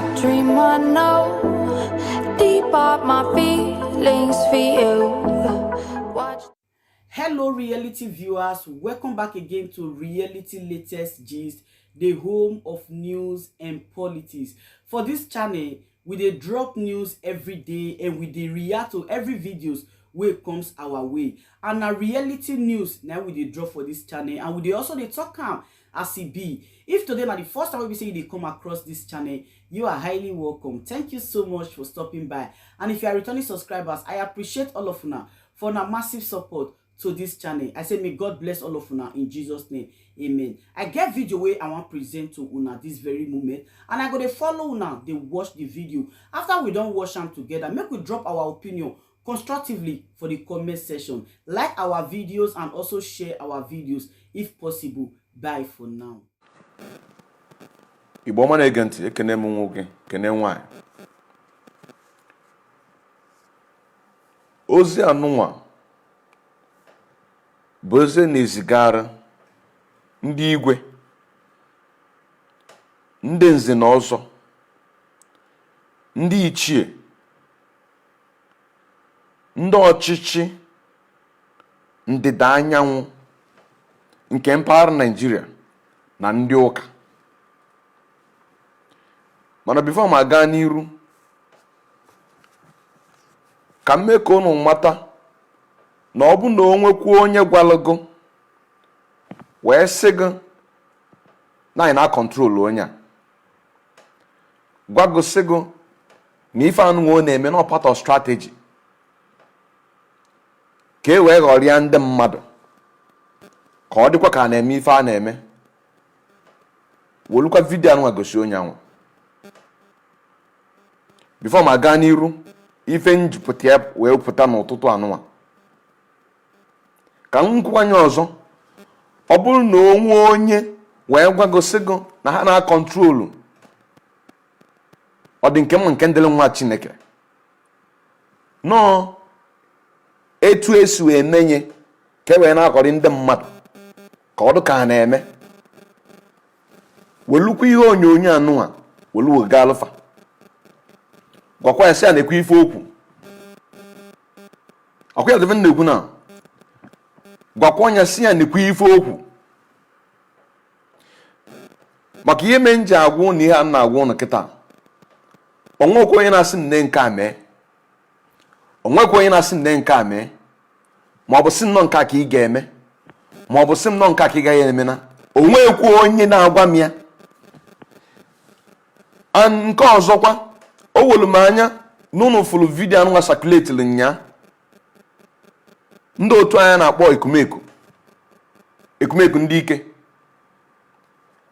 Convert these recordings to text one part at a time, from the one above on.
A dream I know. Deep are my feelings for you. Watch. Hello reality viewers, welcome back again to Reality Latest Gist, the home of news and politics. For this channel, we dey drop news every day and we dey react to every videos wey comes our way. And na reality news na we dey drop for this channel, and we dey also dey talk am as e be. If today na the first time wey be say you dey come across this channel, you are highly welcome. Thank you so much for stopping by. And if you are returning subscribers, I appreciate all of una for una massive support to this channel. I say may God bless all of una in Jesus' name. Amen. I get video wey I wan present to una this very moment, and I go dey follow una dey watch the video. After we don watch am together, make we drop our opinion constructively for the comment section. Like our videos and also share our videos if possible. Bye for now. Igbo ọma na-ege ntị, ekene m nwoke, kene nwaanyị. Ozi anụnwa bụ ozi na-ezigara ndị igwe, ndị nze na ọzọ, ndị ichie, ndị ọchịchị ndịda anyanwụ nke mpaghara Naịjirịa na ndị ụka. Mana before m aga n'iru, ka m mee ka unu mata na ọ bụ na o nwekwuo onye gwalụgo wee sị gị na anyị na-acontrol onye a, gwa gị sị gị na ife anụnwa ọ na-eme na part of strategy ka e wee ghọrịa ndị mmadụ, ka ọ dịkwa ka a na-eme ife a na-eme, wolukwa video anụnwa gosi onye anwa. Before ma gaa n'iru, ife njupụta ya wee pụta n'ụtụtụ anụnwa, ka m kwukwanye ọzọ. Ọ bụrụ na o nwee onye wee gwa gosi gị na ha na-acontrol, ọ dị nke m nke ndịrị nwa Chineke nọọ etu esi wee menye ka e wee na-akọrị ndị mmadụ ka ọ dị ka ha na-eme, welukwa ihe onyonyo anụnwa welu wega alụfa, gwakwa ya sị ya na-ekwu ife okwu ọkwa ya debe na-ekwu na gwakwa ya sị ya na-ekwu ife okwu. Maka ihe mee nji agwa ụnụ ihe a na-agwa ụnụ kịta, onwekwa onye na-asị nne nke a mee, onwekwa onye na-asị nne nke a mee, ma ọ bụ sị nnọọ nke a ka ị ga-eme, ma ọ bụ sị nnọọ nke a ka ị gaghị eme, na onwekwa onye na-agwa m ya. Nke ọzọkwa, o welu m anya na ụnụ fụrụ video anụnwa circulateli nya, ndị otu anyị na-akpọ ekumeku, ekumeku ndị ike.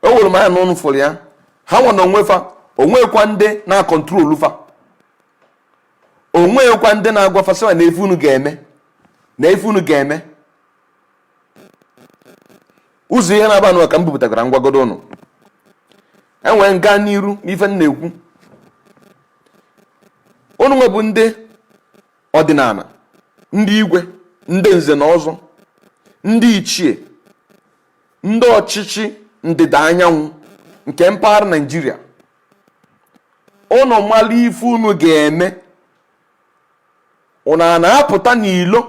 O welu m anya na ụnụ fụrụ ya. Ha nwa na onwe fa, onwekwa ndị na-acontrol fa, onwekwa ndị na-agwa fa sị na ife unu ga-eme na ife unu ga-eme. Ụzọ ihe na-aba anụ ka m bupụtakwara ngwagodo ụnụ enwee nga n'iru n'ife m na-ekwu. Ụnụ nwe bụ ndị ọdịnala, ndị igwe, ndị nze na ọzọ, ndị ichie, ndị ọchịchị ndịda anyanwụ nke mpaghara Naịjirịa, ụnụ mara ife unu ga-eme. Ụnụ a na-apụta n'ilo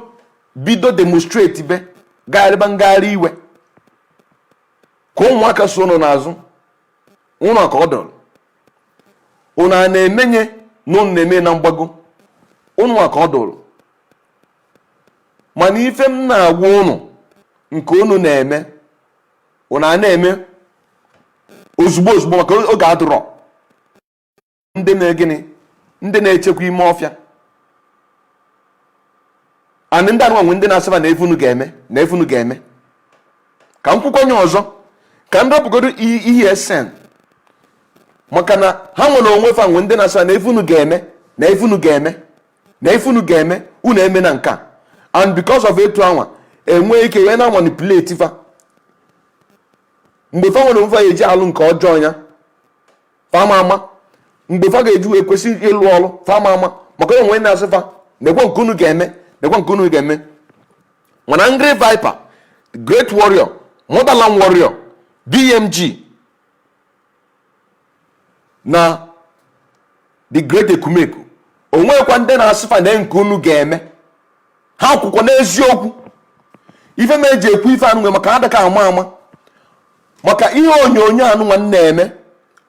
bido demonstrate, be gagharịba ngagharị iwe ka ụmụaka so ụnụ n'azụ ụnụ ka ọ dọrọ. Ụnụ a na-emenye na ụnụ na-eme na mgbago ụnụ ka ọ dọrọ. Mana ife m na-agwa ụnụ, nke ụnụ na-eme, ụnụ a na-eme ozugbo ozugbo, maka oge adịrọ. Ndị na gịnị, ndị na-echekwa ime ọfịa and ndị anụmanụ, ndị na-asịba na efe unu ga-eme na efe unu ga-eme. Ka m kwukwenye ọzọ, ka m rapụgodo ESN, maka na ha nwere onwe fa, nwe ndị na-asịba na efe unu ga-eme na efe unu ga-eme na efe unu ga-eme, unu eme na nke a. And because of etu anwa enwee ike wee na manipulate fa, mgbe fa nwere onwe fa eji alụ nke ọjọọ ya, fama ama mgbe fa ga-eji wee kwesị ịlụ ọrụ, fama ama, maka onwe na-asị fa nekwe nke unu ga-eme, nekwe nke unu ga-eme. Mana Angry Viper, Great Warrior, Motherland Warrior, BMG na The Great Ekumeku, onwekwa ndị na-asị fa na nke unu ga-eme. Ha kwukwa n'eziokwu. Ife m eji ekwu ife anụnwa maka adaka ama ama, maka ihe onyonyo anụnwa m na-eme,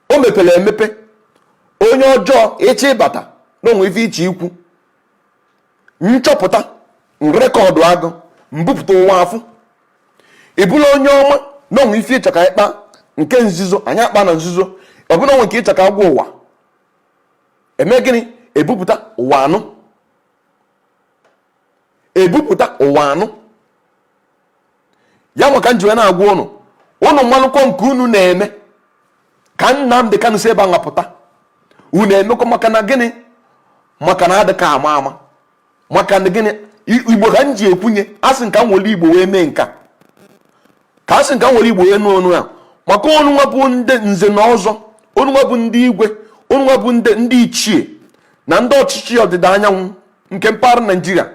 o mepere emepe. Onye ọjọọ ịchọ ịbata na onwe ife iche ikwu nchọpụta record agụ mbupụta ụwa afụ. Ị bụla onye ọma na onwe ife ịchọ ka anyị kpaa nke nzuzo, anyị akpa na nzuzo. Ọ bụla onwe nke ịchọ ka agwa ụwa, eme gịnị? Ebupụta ụwa anụ, ebupụta ụwa anụ ya. Maka m ji wee na-agwa ụnụ, ụnụ malụkwa nke unu na-eme ka Nnamdị Kanụ si ebe a nwapụta. Unu emekwa maka na gịnị? Maka na adịka ama ama. Maka na gịnị? Igbo ka m ji ekwunye asị nka m were Igbo wee mee nka, ka asị nka m were Igbo wee nụ ọnụ a, maka ọnụ nwa bụ ndị nze na ọzọ, ọnụ nwa bụ ndị igwe, ọnụ nwa bụ ndị ichie na ndị ọchịchị ọdịda anyanwụ nke mpaghara Naijiria.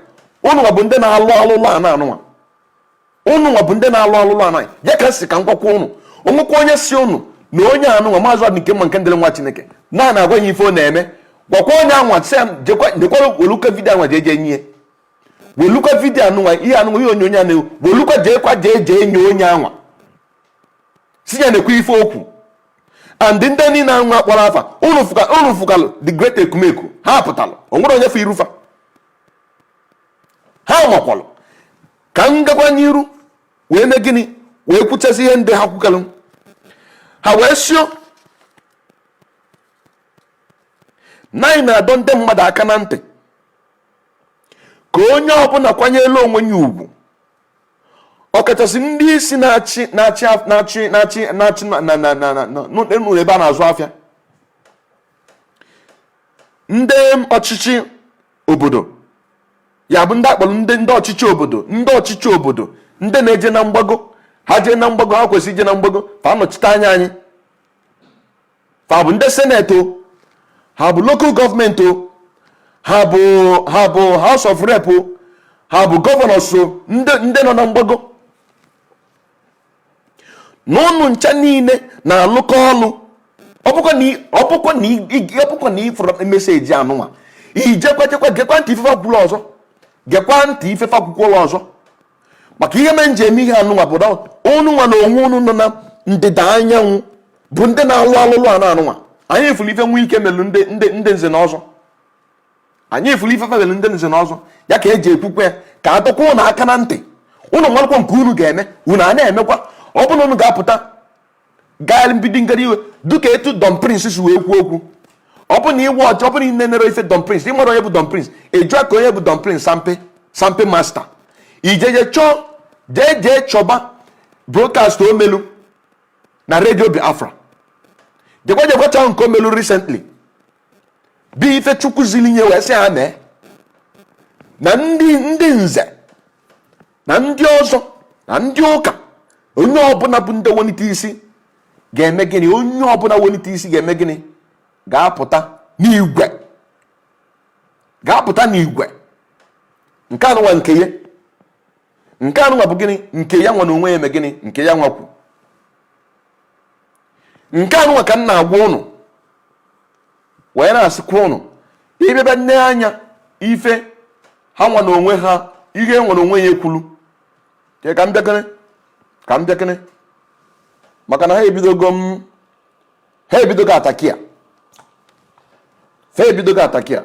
Ụnụ nwa bụ ndị na-alụ alụlụ ana anụnwa, ụnụ nwa bụ ndị na-alụ alụlụ ana ya. Ka sị ka m gwakwa ụnụ, onwekwa onye si ụnụ na onye anụnwa, Maazị Ọdịnke mma nke ndịrị nwa Chineke na na-agwa ya ife ọ na-eme, gwakwa onye anwa sị ya jekwara welukwa video anwa, jee jee nye welukwa video anụnwa, ihe anụnwa, ihe onyonyo anụ, welukwa jeekwa jee jee nye onye anwa, si ya na-ekwu ife okwu. And ndị niile anwa kpọrọ afa ụnụ fụkalụ The Great Ekumeku, ha pụtalụ, o nwere onye fụ irufa ha makwalụ. Ka m gakwa n'iru wee mee gịnị? Wee kwuchasị ihe ndị ha kwukalụ. Ha wee sio na anyị na-adọ ndị mmadụ aka na ntị ka onye ọbụla kwanyere onwe ya ugwu, ọkachasị ndị isi na-achị na-achị na-achị na-achị na-achị na na na na n'ụlọ ebe a na-azụ afịa, ndị ọchịchị obodo, ya bụ ndị akpọrọ ndị ọchịchị obodo, ndị ọchịchị obodo, ndị na-eje na mgbago. Ha jee na mgbago, ha kwesịrị ije na mgbago fa anọchite anya anyị. Fa bụ ndị senate o, ha bụ local government o, ha bụ House of Rep o, ha bụ governors o, ndị nọ na mgbago na ụnụ ncha niile na-alụkọ ọlụ. Ọ bụkwa na ịfụrụ message anụnwa, ijekwa jekwa gekwa ntị ifefa kwuru ọzọ, gekwa ntị ifefa kwukwuru ọzọ. Maka ihe mere nji eme ihe anụnwa bụ na ụnụ nwa na onwe ụnụ nọ na ndịda anyanwụ bụ ndị na-alụ alụlụ anụ anụnwa. Anyị fụrụ ife nwe ike melụ ndị nze na ọzọ, anyị fụrụ ife melụ ndị nze na ọzọ. Ya ka eji ekwukwe ya ka adọkwa ụnụ aka na ntị. Ụnụ malụkwa nke unu ga-eme, unu a na-emekwa. Ọ bụrụ na unu ga-apụta gaa mbido ngara iwe dịka etu Don Prince si wee kwuo okwu, ọ bụ na ịwa ọchị, ọ bụ na ị nenere ife Don Prince, ịmara onye bụ Don Prince, ejụa ka onye bụ Don Prince Sampe Sampe Master, ijeje chọọ, jee jee chọba broadcast o melu na Radio Biafra, jekwa jekwa chọọ nke o melu recently, bụ ife Chukwu ziri nye wee sị ha mee na ndị nze na ndị ọzọ na ndị ụka. Onye ọbụla bụ ndị welite isi ga-eme gịnị? Onye ọbụla welite isi ga-eme gịnị? Ga-apụta n'igwe, ga-apụta n'igwe. Nke anụnwa nke ya, nke anụnwa bụ gịnị? Nke ya nwa na onwe ya eme gịnị? Nke ya nwakwu nke anụnwa ka m na-agwa ụnụ wee na-asịkwa ụnụ ịbịaba nne anya ife ha nwa na onwe ha, ihe nwere onwe ya ekwulu. Ka m bịakene, ka m bịakene, maka na ha ebidogo m, ha ebidogo attack a, ha ebidogo attack a.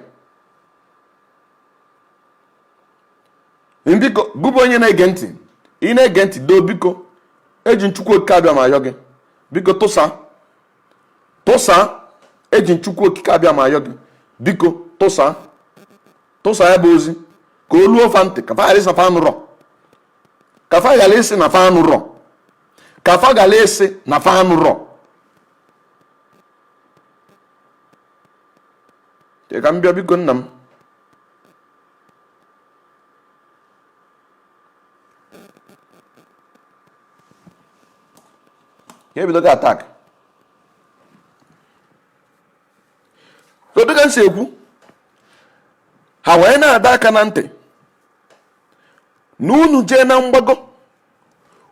Biko, gụbụ onye na-ege ntị, ị na-ege ntị, doo biko, eji Nchukwu Okike Abịa ma ayọ gị, biko tụsa, tụsa. Eji Nchukwu Okike Abịa ma ayọ gị, biko tụsa, tụsa ya bụ ozi ka o luo fa ntị, ka fa ghara ịsị na fa anụrọ, ka fa ghara ịsị na fa anụrọ, ka fa ghara ịsị na fa anụrọ. Ka m bịa, biko nna m. Ya ebidogo attack. So dịka m si ekwu, ha wee na-ada aka na ntị na unu jee na mgbago,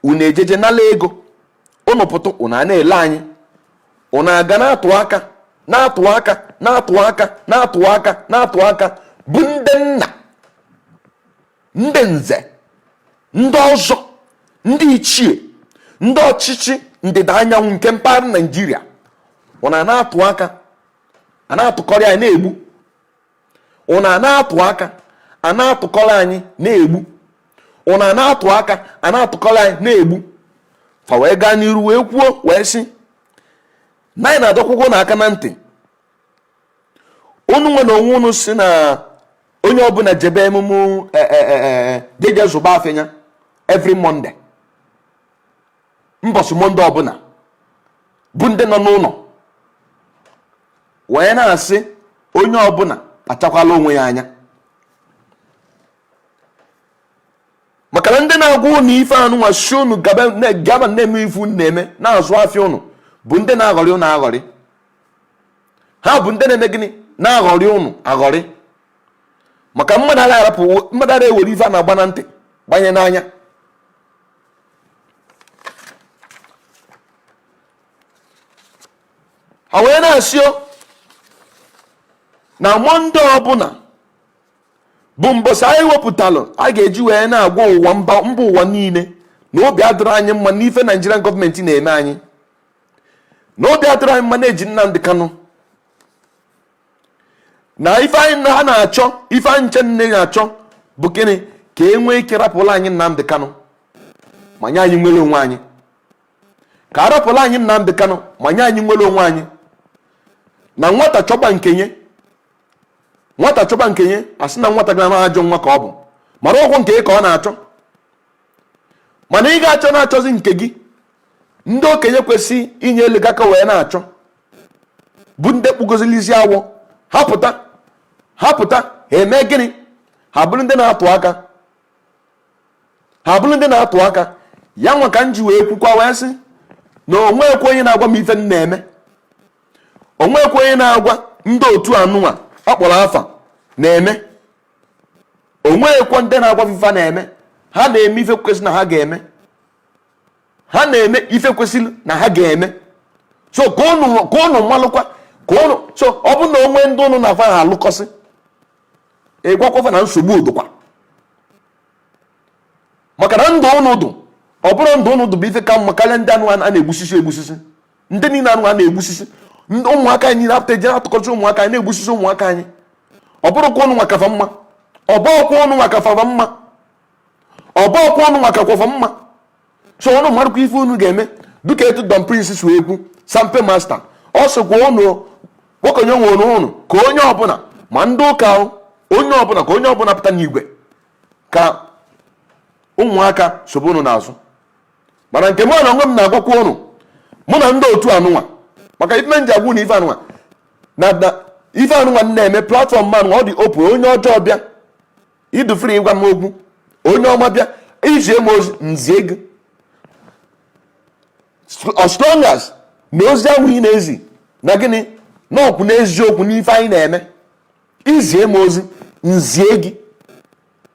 unu ejeje nala ego, unu pụta, unu a na-ele anyị, unu aga na-atụ aka. Na-atụ aka, na-atụ aka, na-atụ aka, na-atụ aka, bụ ndị nna, ndị nze, ndị ọzọ, ndị ichie, ndị ọchịchị ndịda anyanwụ nke mpaghara Naijiria. Ụna na-atụ aka, a na-atụkọrọ anyị na-egbu. Ụna na-atụ aka, a na-atụkọrọ anyị na-egbu. Ụna na-atụ aka, a na-atụkọrọ anyị na-egbu. Fa wee gaa n'iru wee kwuo, wee sị na anyị na-adọkwụkwọ na aka na ntị unu nwe na onwe unu, si na onye ọbụla jebe emume jeje zụba afịa ya every Monday, mbọsị Monday ọbụla, bụ ndị nọ n'ụlọ, wee na-asị onye ọbụla kpachakwala onwe ya anya, maka na ndị na-agwa unu ife anụnwa si unu gaba na-eme ife unu na-eme, na-azụ afịa unu, bụ ndị na-aghọrị unu aghọrị. Ha bụ ndị na-eme gịnị? Na-aghọrị unu aghọrị, maka mmadụ agaghị arapụ, mmadụ agaghị ewere ife a na-agba na ntị gbanye n'anya. Ha wee na-asị na Monday ọbụla bụ mbọsị anyị wepụtalụ a ga-eji wee na-agwa ụwa, mba ụwa niile, na obi adịrọ anyị mma n'ife Nigerian gọọmenti na-eme anyị, na obi adịrọ anyị mma na-eji Nnamdi Kanu, na ife anyị ha na-achọ, ife anyị nche nne na-achọ bụ gịnị? Ka e nwee ike rapụla anyị Nnamdi Kanu ma nye anyị nwere onwe anyị. Ka a rapụla anyị Nnamdi Kanu ma nye anyị nwere onwe anyị. Na nwata chọba nke nye, nwata chọba nke nye, asị na nwata gara ajọ nwa ka ọ bụ, mara ọgwụ nke ka ọ na-achọ. Mana ị ga-achọ na-achọzi nke gị, ndị okenye kwesị inye elu aka wee na-achọ, bụ ndị kpugozilizi awọ ha pụta, ha pụta, ha eme gịnị? Ha bụrụ ndị na-atụ aka, ha bụrụ ndị na-atụ aka. Ya nwa ka m ji wee kwukwa wee sị na onwekwa onye na-agwa m ife m na-eme, onwekwa onye na-agwa ndị otu anụnwa akpọrọ afa na-eme, onwekwa ndị na-agwa ife na-eme. Ha na-eme ife kwesịrị na ha ga-eme, ha na-eme ife kwesịrị na ha ga-eme. So ka ụnụ malụkwa, ka ụnụ so ọ bụ na onwe ndị ụnụ na-afa ha alụkọsị, ịgwakwafa na nsogbu dụkwa, maka na ndụ ụnụ dụ, ọ bụrụ ndụ ụnụ dụ bụ ife ka mma karịa ndị anụ a na-egbusisi egbusisi, ndị niile anụ a na-egbusisi, ndị ụmụaka anyị niile apụta eje atụkọcha ụmụaka anyị, na-egbusisi ụmụaka anyị. Ọ bụrụkwa ụnụ nwa kafa mma, ọ bụrụkwa ụnụ nwa kafa mma, ọ bụrụkwa ụnụ nwa kakwafa mma. So ụnụ marụkwa ife unu ga-eme, dịka etu Don Prince si wee kwu, Sampe Master, ọ sịkwa ụnụ nwokenye nwere ụnụ ka onye ọbụla, ma ndị ụka, onye ọbụla, ka onye ọbụla pụta n'igwe ka ụmụaka sobe ụnụ n'azụ. Mana nke mụ na onwe m na-agwakwa ụnụ, mụ na ndị otu anụnwa, maka ife nji agwụ na ife anụnwa na ife anụnwa na-eme platform manụ, ọ dị open. Onye ọjọọ bịa, idufere ịgwa m okwu. Onye ọma bịa, izie m ozi, nzie gị, as long as na ozi ahụ ị na-ezi na gịnị na ọkwụ n'eziokwu n'ife anyị na-eme, izie m ozi, nzie gị.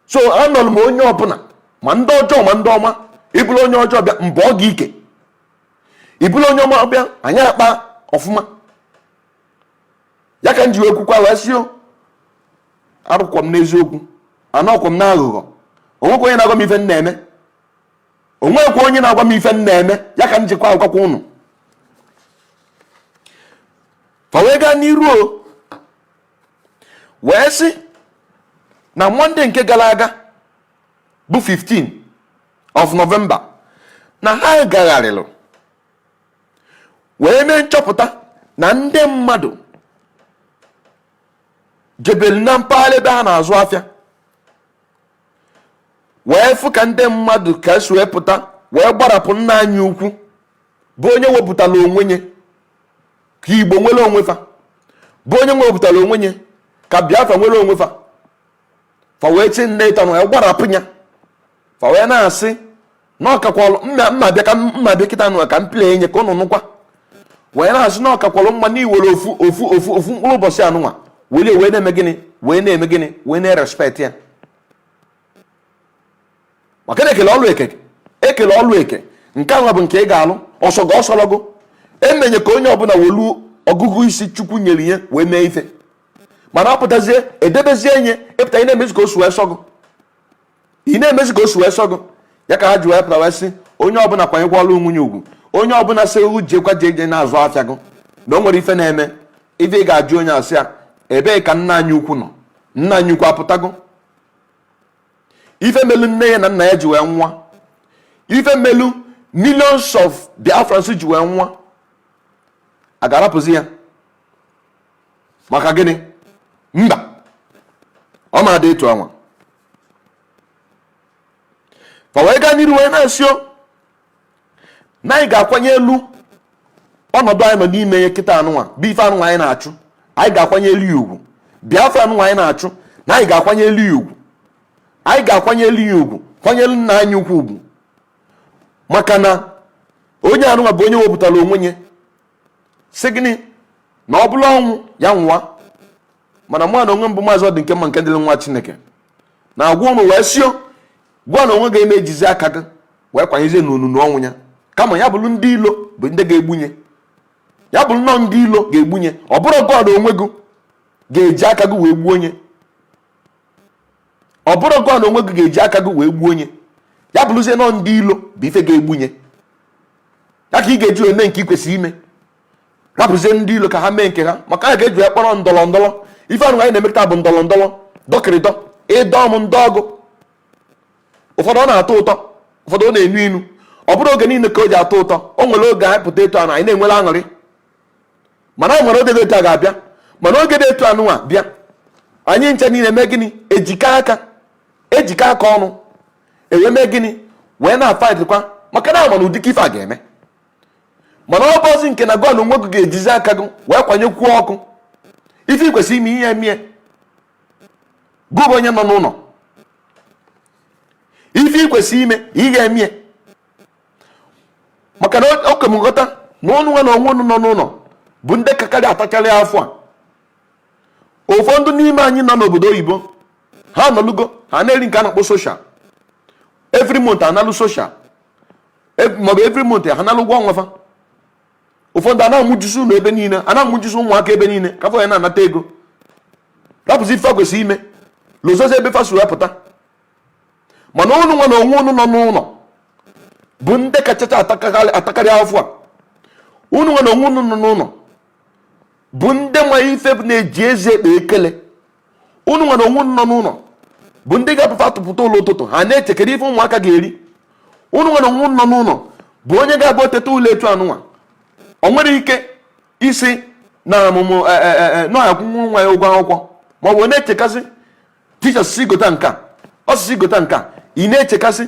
So anọrọ m onye ọbụla, ma ndị ọjọọ ma ndị ọma. Ịbụrụ onye ọjọọ bịa, mbọ gị ike. Ịbụrụ onye ọma bịa, anyị akpa ọfụma. Ya ka m ji wee kwukwa wee sị, arụkwa m n'eziokwu, anọkwa m n'aghụghọ. Onwekwa onye na-agwa m ife m na-eme, onwekwa onye na-agwa m ife m na-eme. Ya ka m jikwa agwakwa ụnụ. Fa wee gaa n'iru o wee sị na Monday nke gara aga bụ 15 of November, na ha gagharịrị wee mee nchọpụta na ndị mmadụ jebere na mpaghara ebe ha na-azụ afịa, wee fụ ka ndị mmadụ ka esi wee pụta wee gbarapụ nna anyị ukwu, bụ onye wepụtara onwe nye ka Igbo nwere onwe fa, bụ onye wepụtara onwe nye ka Biafra nwere onwe fa. Fa wee chi nne ịta wee gbarapụ ya. Fa wee na-asị na ọkakwalụ mma bịa ka mma bịa kịta nụ ka m plee nye ka ụnụ nụkwa, wee na-asị na ọkakwalụ mma na iwere ofu ofu ofu ofu mkpụrụ ụbọchị anụnwa wee wee na-eme gịnị, wee na-eme gịnị, wee na-respect ya, maka na ekele ọlụ eke, ekele ọlụ eke nke ahụ bụ nke ị ga-alụ ọsọ ga ọsọlọgụ emenye ka onye ọbụla welu Ọgụgụ isi Chukwu nyere ya wee mee ife, mana ọ pụtazie edebezie nye ịpụta, ị na-emezi ka o si wee sọgụ, ị na-emezi ka o si wee sọgụ. Ya ka ha ji wee pụta wee sị onye ọbụla kwanyekwala nwunye ugwu. Onye ọbụla sị ewu jekwa jeje na-azụ afịa gụ na o nwere ife na-eme, ife ị ga-ajụ onye asị ya, ebee ka nna anyị ukwu nọ? Nna anyị ukwu apụtago? Ife melu nne ya na nna ya ji wee nwa, ife melu millions of Biafrans ji wee nwa, a ga-arapụzi ya maka gịnị? Mba, ọ ma dị etu anwa. Fa wee gaa n'iru wee na-asị o na anyị ga-akwanye elu ọnọdụ anyị nọ n'ime ya kịta anụnwa, bụ ife anụnwa anyị na-achụ. Anyị ga-akwanye elu ya ugwu. Biafra anụnwa anyị na-achụ, na anyị ga-akwanye elu ya ugwu. Anyị ga-akwanye elu ya ugwu, kwanyelu nna anyị ukwu ugwu, maka na onye anụnwa bụ onye wepụtara onwe ya, sị gịnị? Na ọ bụla ọnwụ ya nwa. Mana mụ na onwe m bụ Maazị Ọdị nke mma nke dịrị nwa Chineke na-agwa ụnụ wee sio gwa na onwe ga-eme ejizi aka gị wee kwanyezie n'onunu ọnwụ ya, kama ya bụrụ ndị ilo bụ ndị ga-egbunye ya, bụrụ nnọọ ndị ilo ga-egbunye. Ọ bụrụ gọd onwe gị ga-eji aka gị wee gbuo onye, ọ bụrụ gọd onwe gị ga-eji aka gị wee gbuo onye, ya bụrụzie nọọ ndị ilo bụ ife ga-egbunye ya, ka ị ga-eji wee mee nke ị kwesịrị ime, rapụzie ndị ilo ka ha mee nke ha, maka anyị ga-eji wee kpọrọ ndọrọ ndọrọ. Ife anụ anyị na-emekọta bụ ndọrọ ndọrọ dọkịrịdọ ịdọ m ndị ọgụ. Ụfọdụ ọ na-atọ ụtọ, ụfọdụ ọ na-enu inu. Ọ bụrụ oge niile ka o ji atọ ụtọ. O nwere oge anyị pụta etu a na anyị na-enwere aṅụrị, mana anyị nwere oge dị etu a ga-abịa. Mana oge dị etu anụnwa bịa, anyị nche niile mee gịnị? Ejikọ aka, ejikọ aka ọnụ, ewee mee gịnị? Wee na-afaịtịkwa, maka na ama na ụdịka ife a ga-eme. Mana ọ bụzi nke na gọọlụ onwe gị ga-ejizi aka gị wee kwanyekwuo ọkụ ife ị kwesịrị ime ihe emie gụ bụ onye nọ n'ụlọ, ife ị kwesịrị ime ị ga-emie, maka na oke m nghọta na ụnụ nwa na onwe unu nọ n'ụlọ bụ ndị kakarị atakarị afọ a. Ụfọdụ n'ime anyị nọ n'obodo oyibo, ha nọlugo, ha na-eri nke a na-akpọ social. Every month analụ social, maọbụ every month ha nalụ ụgwọ ọnwa fa. Ụfọdụ a na-amụjusi ụlọ ebe niile, a na-amụjusi ụmụaka ebe niile, ka afọ ya na-anata ego, rapụzi ife kwesịrị ime, lụzozi ebe fa si wee pụta. Mana ụnụ nwa na onwe ụnụ nọ n'ụlọ bụ ndị kachacha atakarị afọ a. Ụnụ nwa na onwe ụnụ nọ n'ụlọ bụ ndị ma ife na-eji eze ekpe ekele. Ụnụ nwa na onwe ụnụ nọ n'ụlọ bụ ndị ga-apụta atụpụta ụlọ ụtụtụ, ha na-echekere ife ụmụaka ga-eri. Ụnụ nwa na onwe ụnụ nọ n'ụlọ bụ onye ga-abụ oteta ụlọ etu anụnwa, o nwere ike isi na ọmụmụ na-akwụnwụ nwa ya ụgwọ akwụkwọ, ma ọ bụ na-echekasị teacher si gota nka, ọsịsị gota nka. Ị na-echekasị,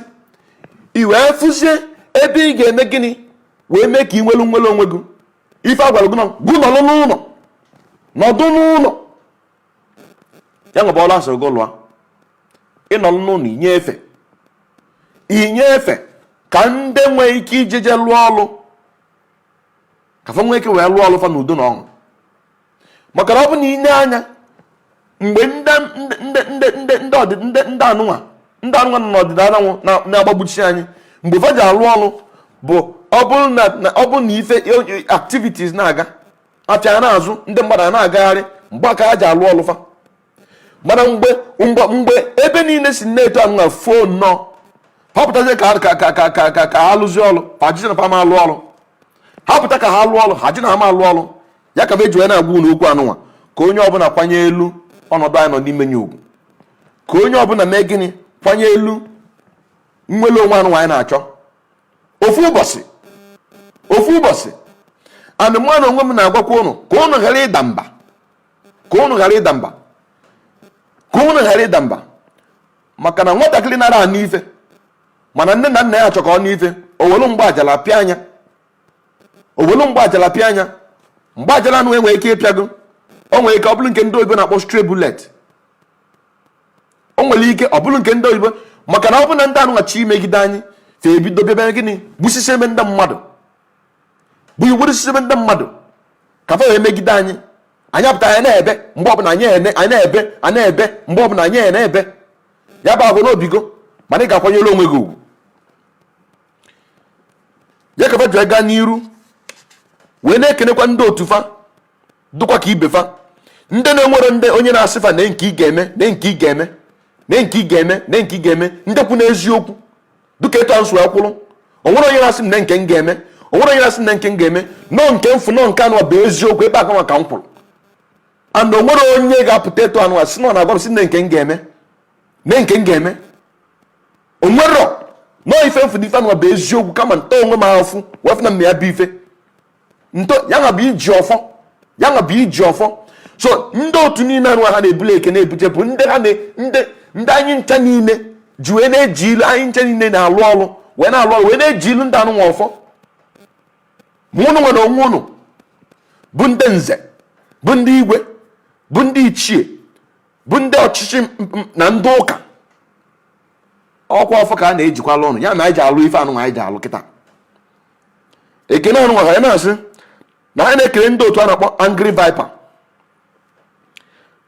ị wee fụzie ebe ị ga-eme gịnị wee mee ka ị nwelu nwere onwe gị. Ife a gwara gị nọ gụ, nọrọ n'ụlọ, nọdụ n'ụlọ, ya nwebe ọrụ asịrị gị lụọ. Ịnọrọ n'ụlọ, inye efe, inye efe ka ndị nwee ike ijeje lụọ ọrụ, ka fa nwee ike wee lụọ ọrụ fa n'udo na ọṅụ. Maka na ọ bụ na ine anya mgbe ndị ndị ndị ndị ndị ọdị ndị ndị anụnwa, ndị anụnwa nọ n'ọdịda anyanwụ na-agbagbuchi anyị, mgbe fa ji alụ ọrụ bụ ọ bụrụ na ọ bụrụ na ife activities na-aga, afịa na-azụ, ndị mmadụ a na-agagharị, mgbe aka ha ji alụ ọrụ fa. Mana mgbe ebe niile si na-eto anụnwa foo nnọọ, ha pụtazie ka ha lụzie ọrụ, fa jisi na fa ma alụ ọrụ. Ha pụta ka ha lụọ ọrụ, ha ji na ha ma alụ ọrụ. Ya ka eji wee na-agwa unu okwu anụnwa, ka onye ọbụla kwanye elu ọnọdụ anyị nọ n'ime ya ugwu, ka onye ọbụla mee gịnị? Kwanye elu nnwere onwe anụnwa anyị na-achọ. Ofu ụbọchị, ofu ụbọchị. And mụ na onwe m na-agwakwa ụnụ ka ụnụ ghara ịda mba, ka ụnụ ghara ịda mba, ka ụnụ ghara ịda mba, maka na nwatakịrị nara anụ ife, mana nne na nna ya chọ ka ọ nụ ife, o welu mgbe ajala pịa anya, o welu mgbe ajala pịa anya. Mgbe ajala anụ enwere ike ịpịago, o nwere ike ọ bụrụ nke ndị oyibo na-akpọ stray bullet, o nwere ike ọ bụrụ nke ndị oyibo, maka na ọ bụ na ndị anụghachi imegide anyị, fa ebido bịaba gịnị? Gbusisi ebe ndị mmadụ bụ iwerusisi ebe ndị mmadụ ka fa wee megide anyị. Anyị apụta, anyị na-ebe mgbe ọbụla anyị anyị na-ebe, anyị na-ebe mgbe ọbụla anyị na-ebe. Ya bụ agwa n'obigo, mana ị ga-akwanyere onwe gị ugwu. Ya ka fa ji gaa n'iru wee na-ekenekwa ndị otu fa. Dụkwa ka ibe fa, ndị na-enwere ndị onye na-asị fa na nke ị ga-eme, na nke ị ga-eme, na nke ị ga-eme, na nke ị ga-eme, ndị kwu n'eziokwu dịka etu ansụ akwụrụ. O nwere onye na-asị m na nke m ga-eme, o nwere onye na-asị m na nke m ga-eme, nọ nke mfụ, nọ nke anụ bụ eziokwu ebe aka ka m kwụrụ. And o nwere onye ga-apụta etu anụ sị na ọ na-agwa m sị na nke m ga-eme, na nke m ga-eme. O nwero nọọ ife mfụ na ife anụ bụ eziokwu, kama ntọ onwe m afụ wee fụ na mma ya bụ ife ntọ ya nwa bụ iji ọfọ, ya nwa bụ iji ọfọ. So ndị otu niile anụ ha na-ebuli eke na-ebuje bụ ndị ha ndị ndị anyị ncha niile ji wee na-eji ilu, anyị ncha niile na-alụ ọrụ wee na-alụ ọrụ wee na-eji ilu ndị anụ nwa ọfọ. Ma ụnụ nwere onwe ụnụ bụ ndị nze, bụ ndị igwe, bụ ndị ichie, bụ ndị ọchịchị na ndị ụka, ọkwa ọfọ ka a na-ejikwala ụnụ ya na anyị ji alụ ife anụ anyị ji alụ kịta. Ekene anụ ha ya na-asị na ha na-ekele ndị otu a na-akpọ Angry Viper,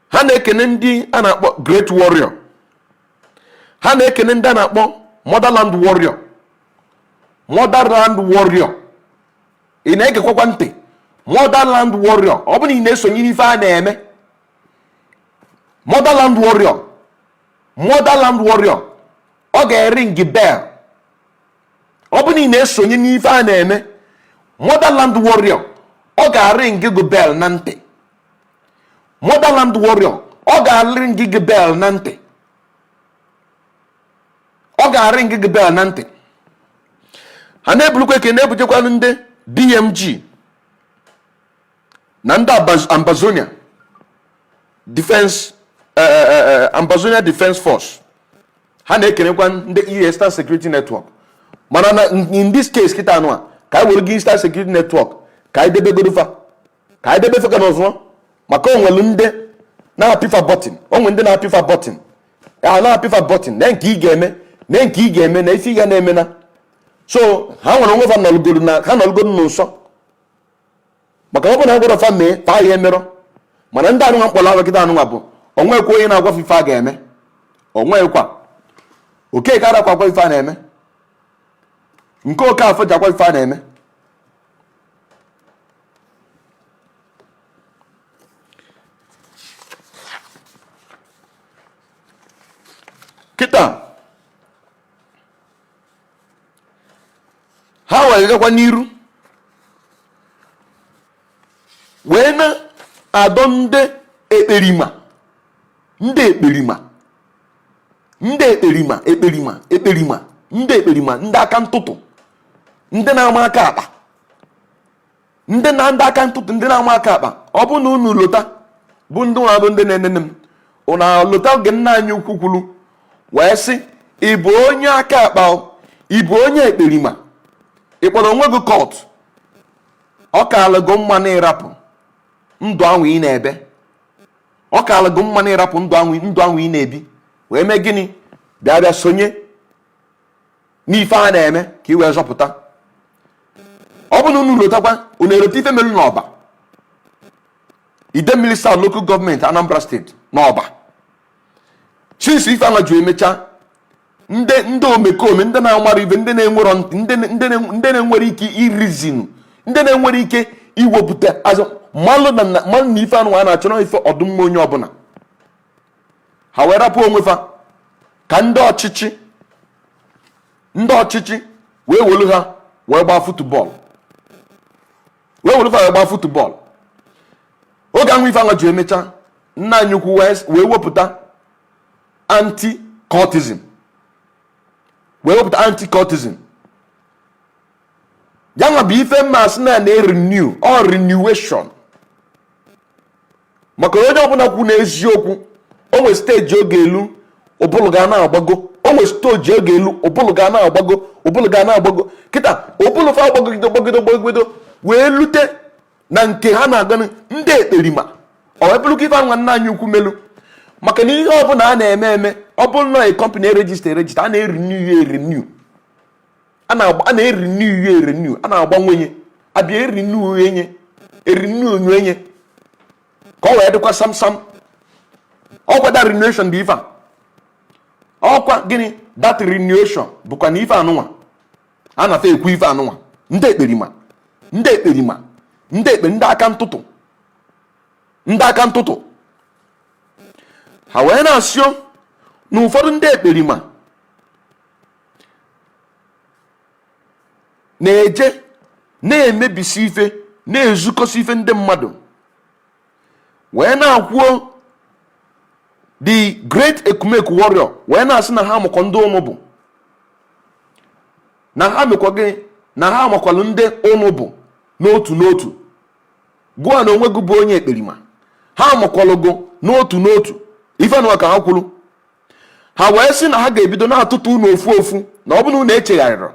ha na-ekene ndị a na-akpọ Great Warrior, ha na-ekene ndị a na-akpọ Motherland Warrior. Motherland Warrior, ị na-egekwakwa ntị? Motherland Warrior, ọ bụ na ị na-esonye n'ife a na-eme. Motherland Warrior, Motherland Warrior, ọ ga-ering bell. Ọ bụ na ị na-esonye n'ife a na-eme, Motherland Warrior, ọ ga-aring gị bell na ntị. Motherland Warrior, ọ ga-aring gị bell na ntị, ọ ga-aring gị bell na ntị. Ha na-ebulukwa eke na-ebujekwanụ ndị BMG na ndị Ambazonia Defense, Ambazonia Defense Force. Ha na-ekenekwa ndị Eastern Security Network. Mana na in this case kịta anụ a, ka anyị were gị Eastern Security Network ka anyị debegoro fa, ka anyị debe fa n'ọzọ, maka o nwere ndị na-apịfa button, o nwere ndị na-apịfa button, a na-apịfa button na nke ị ga-eme, na nke ị ga-eme, na ife ị ga na-eme na. So ha nwere onwe fa nọlụgoro na ha nọlụgoro n'ụsọ, maka ọ bụ na gwara fa mee fa ya emerọ. Mana ndị anụnwa mkpọrọ ahụ kịta anụnwa bụ onwekwa onye na-agwa ife a ga-eme, onwekwa Okeke arakwa agwa ife a na-eme, nke oke afọ ji agwa ife a na-eme. Kịta ha wee gakwa n'iru wee na-adọ ndị ekperima, ndị ekperima, ndị ekperima, ekperima, ekperima, ndị ekperima, ndị aka ntụtụ, ndị na-ama aka akpa, ndị na ndị aka ntụtụ, ndị na-ama aka akpa. Ọ bụ na unu lota, bụ ndị nwa, bụ ndị na-enene m, unu lota oge nna anyị ukwu kwuru wee sị, ị bụ onye aka akpa, ị bụ onye ekperima, ị kpọrọ onwe gị cult, ọ kaala gị mma na ịrapụ ndụ ahụ ị na-ebe, ọ kaala gị mma na ịrapụ ndụ ahụ, ndụ ahụ ị na-ebi, wee mee gịnị? Bịa, bịa sonye n'ife a na-eme ka ị wee zọpụta. Ọ bụ na unu lotakwa, unu elote ife melu n'Ọba, Idemmili South Local Government, Anambra State, n'Ọba. Since ife ahụ ji emechaa, ndị omekome, ndị na-amara ife, ndị na-enwerọ ntị, ndị na-enwere ike irizinu, ndị na-enwere ike iwepụta azụ mmalụ na mmalụ na ife anụ a na-achọ na ife ọdụmma onye ọbụla, ha wee rapụ onwe fa ka ndị ọchịchị wee welu ha wee gbaa football, wee welu fa wee gbaa football. Oge ahụ ife ahụ ji emechaa, nna anyị ukwu wee wepụta anti-cultism, wee wepụta anti-cultism. Ya nwa bụ ife mmasị na na-renew ọ renewation, maka onye ọbụla kwu n'eziokwu, o nwe stage oge elu ụbụlụ ga na-agbago, o nwe stage oge elu ụbụlụ ga na-agbago, ụbụlụ ga na-agbago. Kịta ụbụlụ fa agbagide, gbagide, gbagide wee lute na nke ha na-aga ndị ekperima. Ọ wee bụrụ ka ife nwa nna anyị ukwu melu, maka na ihe ọbụla a na-eme eme, ọ bụrụ na a company eregister eregister, a na-erenew ya erenew, a na-erenew ya erenew, a na-agbanwenye, abịa erenew enye, erenew enye ka ọ wee dịkwa sam sam. Ọkwa that renewation bụ ife a, ọkwa gịnị that renewation bụkwa na ife anụnwa a na-afa ekwu, ife anụnwa ndị ekperima, ndị ekperima, ndị ekpe, ndị aka ntụtụ. Ndị aka ntụtụ ha wee na-asịo na ụfọdụ ndị ekperima na-eje na-emebisi ife, na-ezukọsị ife ndị mmadụ, wee na-akwuo the great Ekumeku warrior, wee na-asị na ha makwa ndị ụnụ bụ, na ha mekwa gị, na ha makwalụ ndị ụnụ bụ n'otu n'otu. Gụwa na onwe gị bụ onye ekperima, ha makwalụ gụ n'otu n'otu. Ife nụwa ka ha kwuru. Ha wee sị na ha ga-ebido na-atụtụ unu ofu ofu, na ọ bụrụ na unu echegharịrọ.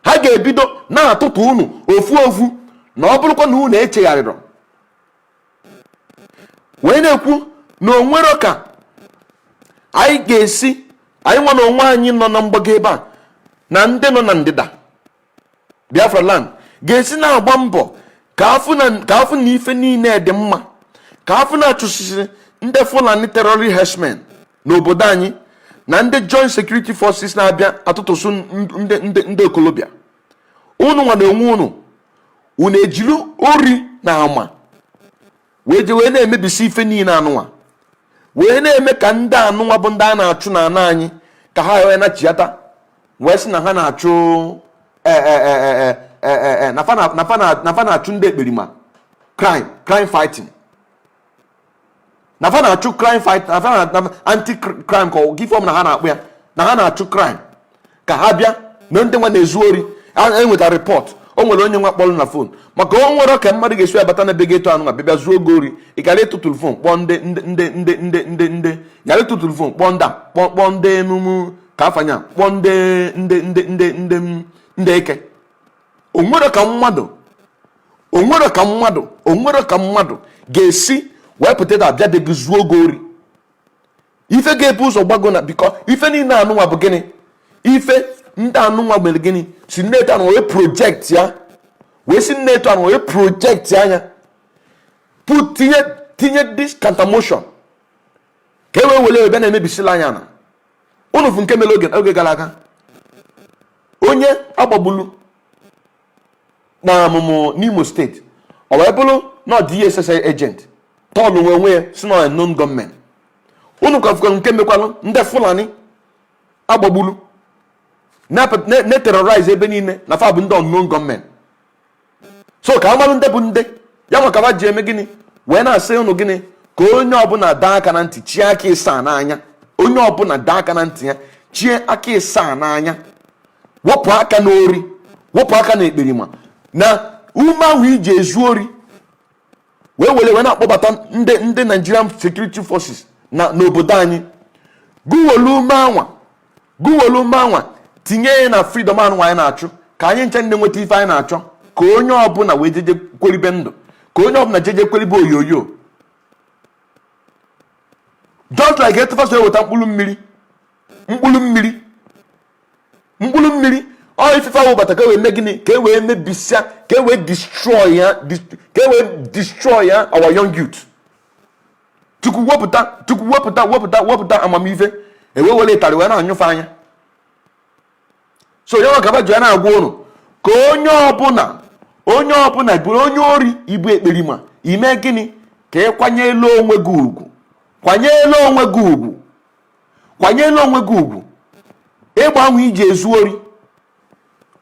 Ha ga-ebido na-atụtụ unu ofu ofu, na ọ bụrụkwa na unu echegharịrọ. Wee na-ekwu na o nwero ka anyị ga-esi, anyị nwa na onwe anyị nọ na mgbago ebe a na ndị nọ na ndịda Biafra land ga-esi na-agba mbọ ka afụ na ife niile dị mma, ka afụ na achụsịsị ndị Fulani terrorist herdsmen n'obodo anyị na ndị joint security forces na-abịa atụtụsụ ndị okolobịa. Unu nwa na onwe unu, unu ejiri ori na ama wee je wee na-emebisi ife niile anụnwa, wee na-eme ka ndị anụnwa bụ ndị a na-achụ na ana anyị ka ha wee nachiata, wee sị na ha na-achụ na fa na-achụ ndị ekperima, crime fighting, na fa na-achụ crime fight, na fa na anti crime, ka ọ gị na ha na-akpụ ya na ha na-achụ crime, ka ha bịa na ndị nwa na-ezu ori. Enweta report, o nwere onye nwa kpọrọ na phone, maka o nwere ka mmadụ ga-esi abata na be gị etu anụ ma bịa zuo oge ori. Ị gara ịtụtụrụ phone kpọọ ndị ndị ndị ndị ndị ndị ndị gara ịtụtụrụ phone kpọọ ndị a, kpọọ ndị emume ka afanya, kpọọ ndị ndị ndị ndị ndị ndị eke. Onwere ka mmadụ, onwere ka mmadụ, onwere ka mmadụ ga-esi wee pụta da abịa dị gị zuo oge ori. Ife ga-ebu ụzọ gbago na bikọ ife niile anụnwa bụ gịnị? Ife ndị anụnwa mere gịnị? Si nnetu anụnwa wee project ya, wee si nnetu anụnwa wee project anya, put tinye this counter motion ka e wee were bịa na-emebisila anya na unu fụ nke mere oge gara aga, onye agbagbulu na amụmụ n'Imo Steeti, ọ wee bụrụ na DSS agent tọọlụ nwe onwe ya si na unknown gunmen. Unu kwafukwa nke mekwalụ ndị Fulani agbagbulu na-terrorize ebe niile, na fa bụ ndị unknown gunmen. So ka amalụ ndị bụ ndị ya maka ba ji eme gịnị, wee na-asị unu gịnị? Ka onye ọbụla daa aka na ntị, chie aka ịsaa n'anya. Onye ọbụla daa aka na ntị ya, chie aka ịsaa n'anya, wepụ aka n'ori, wepụ aka na ekperima na ume ahụ iji ezu ori, wee were wee na-akpọbata ndị Nigerian Security Forces na n'obodo anyị. Gụwelu ume anwa, gụwelu ume anwa, tinye ya na freedom anụ anyị na-achụ, ka anyị nche ndị nweta ife anyị na-achọ, ka onye ọbụla wee jeje kweribe ndụ, ka onye ọbụla jeje kweribe oyoyo. Just like etu fa eweta mkpụrụ mmiri, mkpụrụ mmiri, mkpụrụ mmiri ọ ifefe ahụ bata, ka e wee mee gịnị? Ka e wee mebisia, ka e wee destroy ya, ka e wee destroy ya our young youth. Chukwu wepụta, Chukwu wepụta, wepụta, wepụta amamife, ewee were ịtarị wee na-anyụfe anya. So ya maka ji ya na-agwa ụnụ ka onye ọbụla, onye ọbụla bụrụ onye ori, ibu ekperima, ime gịnị? Ka ị kwanyelu onwe gị ugwu, kwanyelu onwe gị ugwu, kwanyelu onwe gị ugwu. Ịgba ahụ iji ezu ori,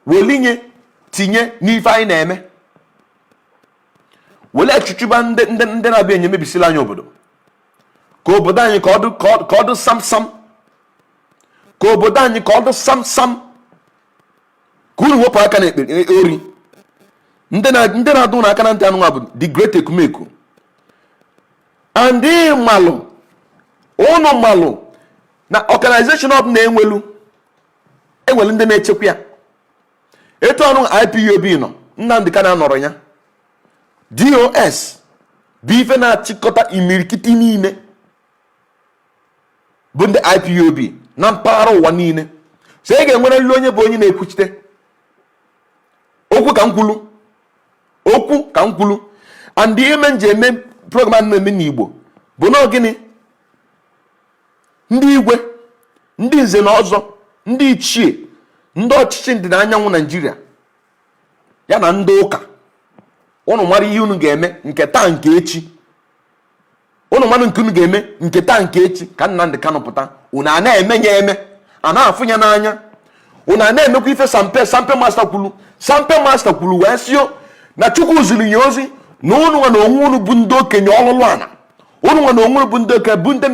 welinye tinye n'ife anyị na-eme, wele chụchụba ndị na-abịa enye mebisila anyị obodo, ka obodo anyị ka ọ dị sam sam, ka obodo anyị ka ọ dị sam sam, ka unu wepụ aka na ekpere ori. Ndị na-adụ ụnụ aka na ntị anụnwa bụ the great Ekumeku and malụ ụnụ malụ na organization ọbụla enwelu ndị na-echekwa ya. Etu ọnụ IPOB nọ, Nnamdi Kanu nọrọ ya, DOS bụ ife na-achịkọta imirikiti niile bụ ndị IPOB na mpaghara ụwa niile. So ị ga-enwerịrị onye bụ onye na-ekwuchite okwu. Ka m kwulu okwu, ka m kwulu. And ihe me nji eme program a na-eme n'Igbo bụ na gịnị? Ndị igwe, ndị nze na ọzọ, ndị ichie, ndị ọchịchị ndịda anyanwụ Naijiria ya na ndị ụka, ụnụ mara ihe unu ga-eme nke taa, nke echi. Ụnụ mmadụ nke unu ga-eme nke taa, nke echi, ka Nnamdị Kanụ pụta. Unu a na-eme ya eme, a na-afụ ya n'anya. Unu a na-emekwa ife Sampe Master kwuru. Sampe Master kwuru wee sio na Chukwu ziri ya ozi na unu nwa na onwe unu bụ ndị okenye ọlụlụ ana, unu nwa na onwe unu bụ ndị okenye, bụ ndị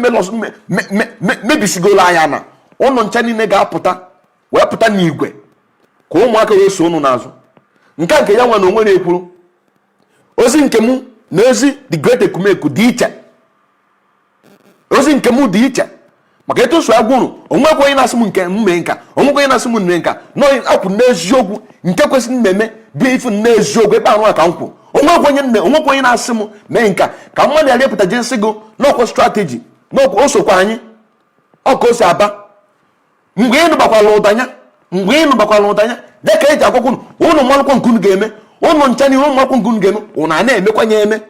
mebisigolo anya, na ụnụ ncha niile ga-apụta wee pụta n'igwe ka ụmụaka wee so unu n'azụ. Nke ya nwa na onwe na-ekwuru ozi nke mụ na ozi the Great Ekumeku dị iche. Ozi nke mụ dị iche maka etu so agwa unu. Onwekwa onye na-asị m nke m mee nka, onwekwa onye na-asị m mee nka nọ. Akwụ n'eziokwu nke kwesịrị mmemme bụ ifu n'eziokwu ebe ahụ ka m kwụ. Onwekwa onye na-asị m mee nka ka mmadụ ghara ịpụta jee sị gị n'ọkwa strategy n'ọkwa o sokwa anyị ọ ka o si aba. Mgbe ị nụbakwala ụdanya, mgbe ị nụbakwala ụdanya, dịka eji akwụkwọ unu, unu malụkwọ nke unu ga-eme. Unu ncha n'ihu malụkwọ nke unu ga-eme. Unu a na-emekwanye eme.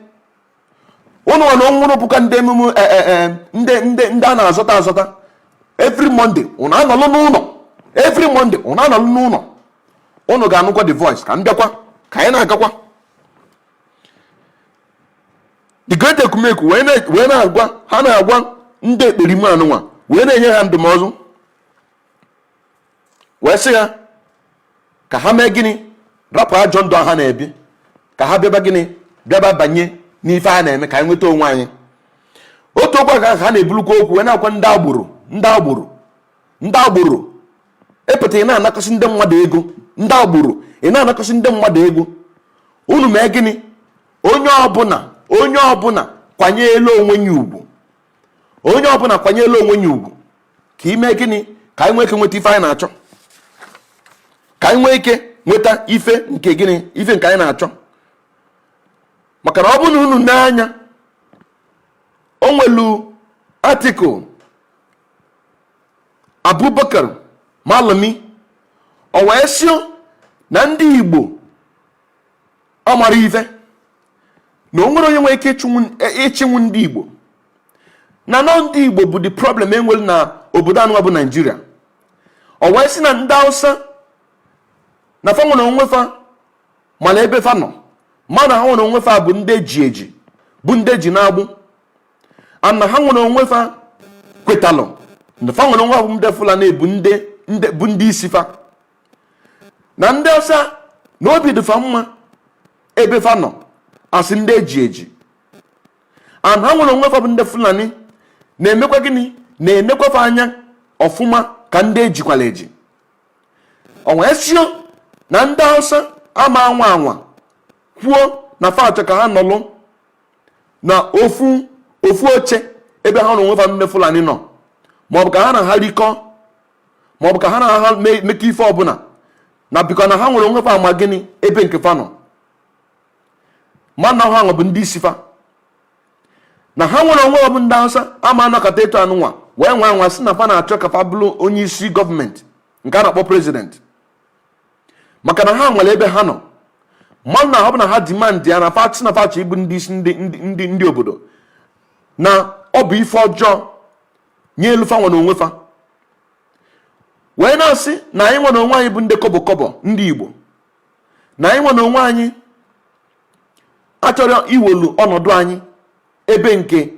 Unu nwa na onwere bụkwa ndị emume, ndị a na-azọta azọta. Every Monday unu anọlụ n'ụlọ, every Monday unu anọlụ n'ụlọ, unu ga-anụkwa the voice. Ka m bịakwa ka anyị na-agakwa. The Great Ekumeku wee na-agwa ha, na-agwa ndị ekperima anụnwa, wee na-enye ha ndụmọdụ, wee sị ha ka ha mee gịnị? Rapụ ajọ ndụ ha na-ebi, ka ha bịaba gịnị? Bịaba banye n'ife ha na-eme ka anyị nweta onwe anyị. Otu okwu aka ha na-ebulukwa okwu wee na-akwa ndị agboro, ndị agboro, ndị agboro epụta. Ị na-anakọsị ndị mmadụ ego, ndị agboro, ị na-anakọsị ndị mmadụ ego. Unu mee gịnị? Onye ọbụla, onye ọbụla kwanyelu onwe ya ugwu. Onye ọbụla kwanyelu onwe ya ugwu ka ime gịnị? Ka anyị nwee ike nweta ife anyị na-achọ, ka anyị nwee ike nweta ife nke gịnị? Ife nke anyị na-achọ. Maka na ọ bụrụ na unu n'anya, o nwelu article Abubakar Malami, o wee sị na ndị Igbo amara ife, na o nwere onye nwere ike ịchịnwu ndị Igbo, na nọ ndị Igbo bụ the problem enwere na obodo anụwa bụ Naijiria. O wee sị na ndị Hausa na fa nwere onwe fa, mana ebe fa nọ, mana ha nwere onwe fa bụ ndị eji eji, bụ ndị eji na-agbụ, ana ha nwere onwe fa kwetalụ na fa nwere onwe fa bụ ndị Fulani, bụ ndị bụ ndị isi fa, na ndị Hausa na obi dị fa mma ebe fa nọ asị ndị eji eji, and ha nwere onwe fa bụ ndị Fulani na-emekwa gịnị? Na-enekwa fa anya ọfụma ka ndị ejikwala eji. O wee sio na ndị Hausa ama anwa anwa kwuo na fa achọ ka ha nọlụ na ofu ofu oche ebe ha na onwe fa ndị Fulani nọ, maọbụ ka ha na ha rikọ, maọbụ ka ha na ha mekọ ife ọbụla, na bikọ na ha nwere onwe fa ama gịnị ebe nke fa nọ, mana ha bụ ndị isi fa, na ha nwere onwe bụ ndị Hausa ama anọkọta etu anụnwa wee nwa anwa sị na fa na-achọ ka fa bụrụ onye isi gọọmenti nke a na-akpọ president, maka na ha nwere ebe ha nọ mmadụ na ọ bụ na ha demand ya na fa sị na fa chọ ịbụ ndị isi ndị obodo, na ọ bụ ife ọjọọ nye elu fa nwere onwe fa. Wee na-asị na anyị nwere onwe anyị bụ ndị kọbọ kọbọ ndị Igbo, na anyị nwere onwe anyị achọrọ iwelu ọnọdụ anyị ebe nke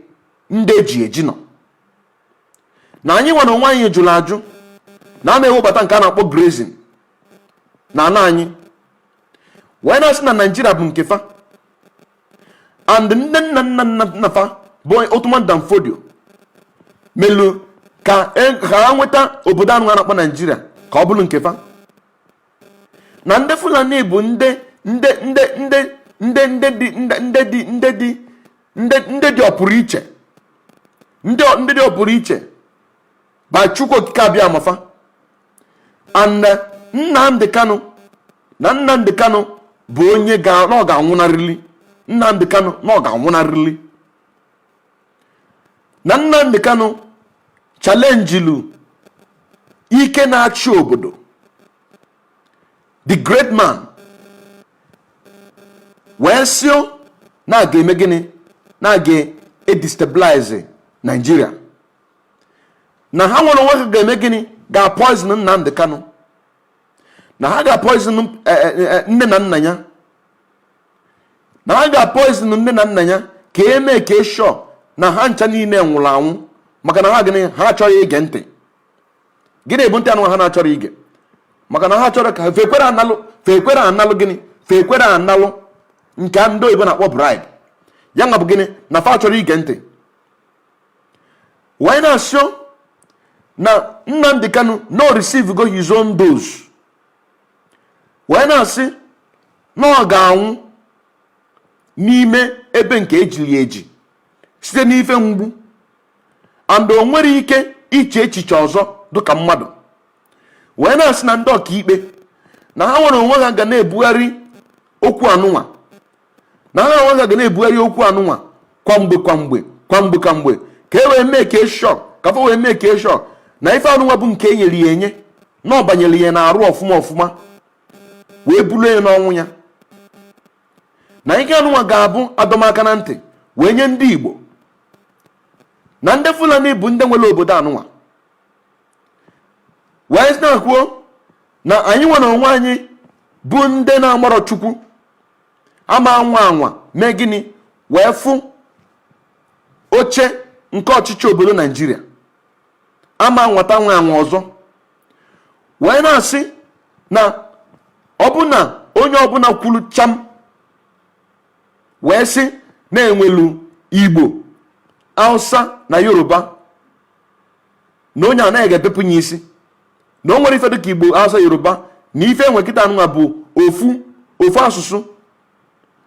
ndị eji eji nọ, na anyị nwere onwe anyị jụrụ ajụ na a na-ewebata nke a na-akpọ grazing na ana anyị. Wee na-asị na Naijiria bụ nke fa, and nne nna nna nna nna fa bụ Ottoman Dan Fodio melu ka ha nweta obodo anụ a na-akpọ Naijiria ka ọ bụrụ nke fa, na ndị Fulani bụ ndị ndị ndị ndị ndị ndị dị ndị ndị dị ndị dị ndị ndị dị ọpụrụ iche, ndị dị ọpụrụ iche by Chukwu Okike abịa amafa, and Nnamdi Kanu, na Nnamdi Kanu bụ onye ga na ọ ga-anwụnarịrị Nnamdi Kanu, na ọ ga-anwụnarịrị, na Nnamdi Kanu challengilu ike na-achị obodo, the great man, wee sịo na a ga-eme gịnị? Na a ga-edestabilize Nigeria, na ha nwere onwe ha ga-eme gịnị? Ga-poison Nnamdi Kanu, na ha ga-poison nne na nna ya, na ha ga-poison nne na nna ya ka eme ka eshọ Na ha ncha niile nwụrụ anwụ, maka na ha gịnị? Ha achọghị ige ntị. Gịnị bụ ntị anụ ha na-achọrọ ige? Maka na ha chọrọ ka fekwere analụ, fekwere analụ gịnị? Fekwere analụ nke ndị oyibo na-akpọ bribe. Ya nwa bụ gịnị na fa chọrọ ige ntị? Wee na-asị na Nnamdi Kanu no receive go his own dose, wee na-asị na ọ ga-anwụ n'ime ebe nke ejiri eji site n'ife mgbu, and o nwere ike iche echiche ọzọ dịka mmadụ. Wee na-asị na ndị ọkaikpe, na ha nwere onwe ha ga na-ebugharị okwu anụnwa, na ha onwe ha ga na-ebugharị okwu anụnwa kwa mgbe kwa mgbe kwa mgbe kwa mgbe, ka e wee mee ka sure, ka fa wee mee ka sure na ife anụnwa bụ nke e nyere ya enye, na ọ banyere ya na-arụ ọfụma ọfụma, wee bulie ya n'ọnwụ ya. Na ike anụnwa ga-abụ adọmaka na ntị wee nye ndị Igbo na ndị Fulani bụ ndị nwere obodo anụnwa. Wee na-akwuo na anyị nwere onwe anyị bụ ndị na-amarọ Chukwu ama anwa anwa mee gịnị wee fụ oche nke ọchịchị obodo Naijiria ama nwata nwa anwa ọzọ. Wee na-asị na ọbụna onye ọbụla kwuru cham wee sị na-enwelu Igbo, Hausa na Yoruba, na onye anaghị ga-ebepụ ya isi, na o nwere ife dịka Igbo, Hausa, Yoruba, na ife enwe kịta anụnwa bụ ofu ofu asụsụ,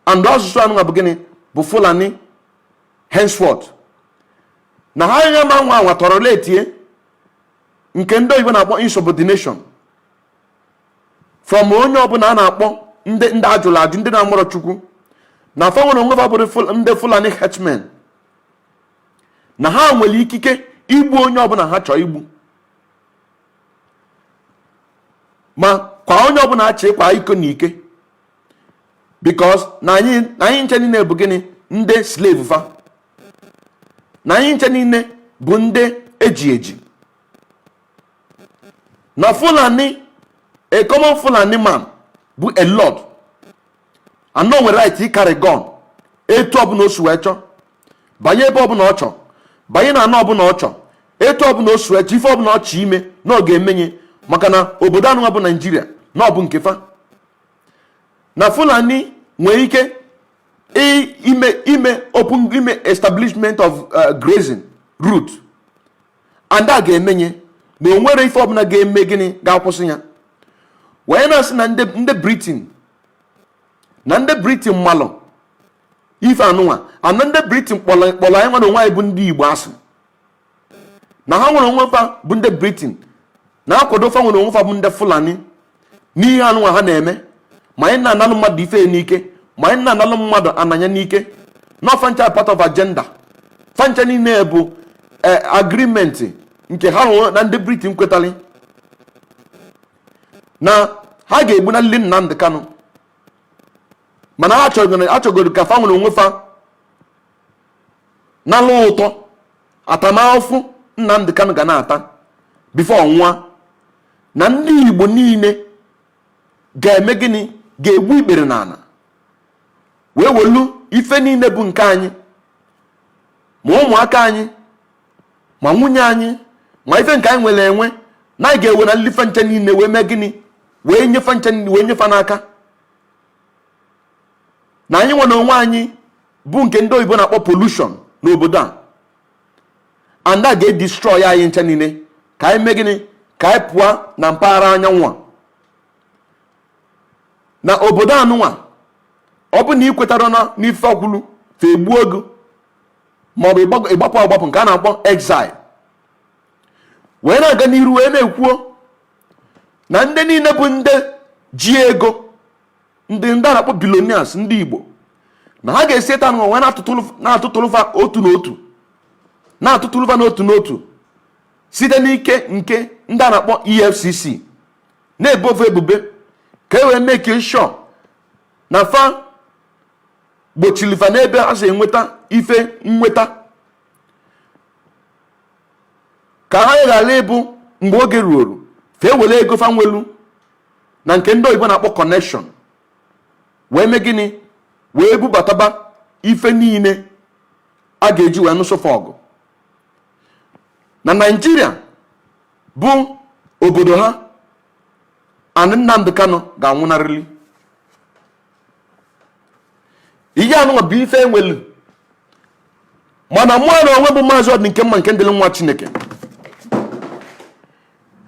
and asụsụ anụnwa bụ gịnị? Bụ Fulani henceforth. Na ha anya ma nwa anwa tọrọ letie nke ndị oyibo na-akpọ insubordination from onye ọbụla a na-akpọ ndị ajụrụ ajụ, ndị na-amụrọ Chukwu, na fa nwere onwe fa bụrụ ndị Fulani herdsmen, na ha nwere ikike igbu onye ọbụla ha chọọ igbu, ma kwa onye ọbụla achọ ịkwa iko na ike, because na anyị nche niile bụ gịnị? Ndị slave fa. Na anyị nche niile bụ ndị eji eji. Na Fulani, a common Fulani man bụ a lord and no nwere right ịcarry gun etu ọbụla o si wee chọọ, banye ebe ọbụla ọ chọọ, banye na ana ọbụla ọ chọọ, etu ọbụla o si wee chọọ, ife ọbụla ọ chọọ ime na ọ ga-emenye, maka na obodo anụnwa bụ Naijiria na ọ bụ nke fa. Na Fulani nwere ike ime open, ime establishment of grazing route, and a ga-emenye, na o nwere ife ọbụla ga-eme gịnị ga-akwụsị ya. Wee na-asị na ndị Britain, na ndị Britain malụ ife anụnwa, ana ndị Britain kpọrọ anyị nwere onwe anyị bụ ndị Igbo asị, na ha nwere onwe fa bụ ndị Britain na-akwado fa nwere onwe fa bụ ndị Fulani n'ihe anụnwa ha na-eme, ma anyị na-analụ mmadụ ife n'ike, ma anyị na-analụ mmadụ ananya n'ike, na fancha part of agenda fancha niile bụ agreement nke ha nwe na ndị Britain kwetali na ha ga-egbu na Nnamdi Kanu. Mana ha achọgoro ka fa nwere onwe fa n'alụ ụtọ atamahụfụ Nnamdi Kanu ga na-ata before nwa, na ndị Igbo niile ga-eme gịnị? Ga-egbu ikpere n'ala wee welu ife niile bụ nke anyị, ma ụmụaka anyị, ma nwunye anyị, ma ife nke anyị nwere enwe, na anyị ga-ewe na nlife nche niile wee mee gịnị? Wee nyefe nche niile, wee nyefe n'aka. Na anyị nwere onwe anyị bụ nke ndị oyibo na-akpọ pollution n'obodo a, and a ga-edestroy anyị nche niile, ka anyị mee gịnị? Ka anyị pụọ na mpaghara anyanwụ a na obodo anụnwa. Ọ bụ na ị kwetara na n'ife ọkwulu fa, egbuo ego, maọbụ ịgbapụ agbapụ, nke a na-akpọ exile. Wee na-aga n'iru wee na-ekwuo na ndị niile bụ ndị ji ego, ndị a na-akpọ billionaires, ndị Igbo, na ha ga-esi eta anụnwa wee na-atụtụrụ fa otu n'otu, na-atụtụrụ fa n'otu n'otu, site n'ike nke ndị a na-akpọ EFCC, na-ebofe ebube, ka e wee make sure na fa gbochiri fa n'ebe a si enweta ife nweta, ka ha ghara ịbụ mgbe oge ruoro fa ewere ego fa nwelu na nke ndị oyibo na-akpọ connection wee mee gịnị? Wee bubataba ife niile. A ga-eji wee nụsọfe ọgụ na Naijiria bụ obodo ha, and Nnamdi Kanu ga-anwụnarịrị. Ihe anụnwa bụ ife enwelu, mana mụ na onwe bụ Maazị Ọdịnkemma nke ndịrị nwa Chineke,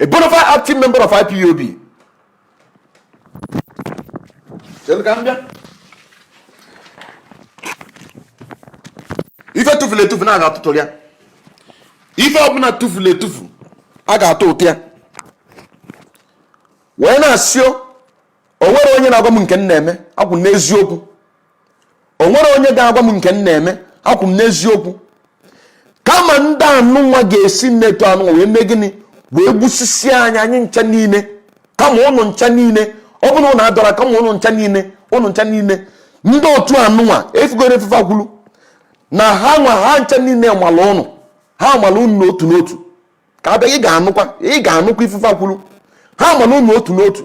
a bona fide active member of IPOB. Chelụ ka m bịa. Ife tụfuru etufu na a ga-atụtụrụ ya. Ife ọbụla tụfuru etufu, a ga-atụ ụtụ ya. Wee na-asị, o nwere onye na-agwa m nke m na-eme. Akwụ m n'eziokwu. O nwere onye ga-agwa m nke m na-eme. Akwụ m n'eziokwu. Kama ndị anụnwa ga-esi nnetu anụnwa wee mee gịnị? Wee gbusisi anyị, anyị ncha niile. Kama ụnụ ncha niile, ọ bụrụ na ụnụ adọra, kama ụnụ ncha niile, ụnụ ncha niile, ndị otu anụnwa efugoro efefa kwuru na ha nwa, ha ncha niile mala ụnụ, ha mala ụnụ n'otu n'otu. Ka abịa, ị ga-anụkwa, ị ga-anụkwa ifefa kwuru. Ha mala ụnụ otu n'otu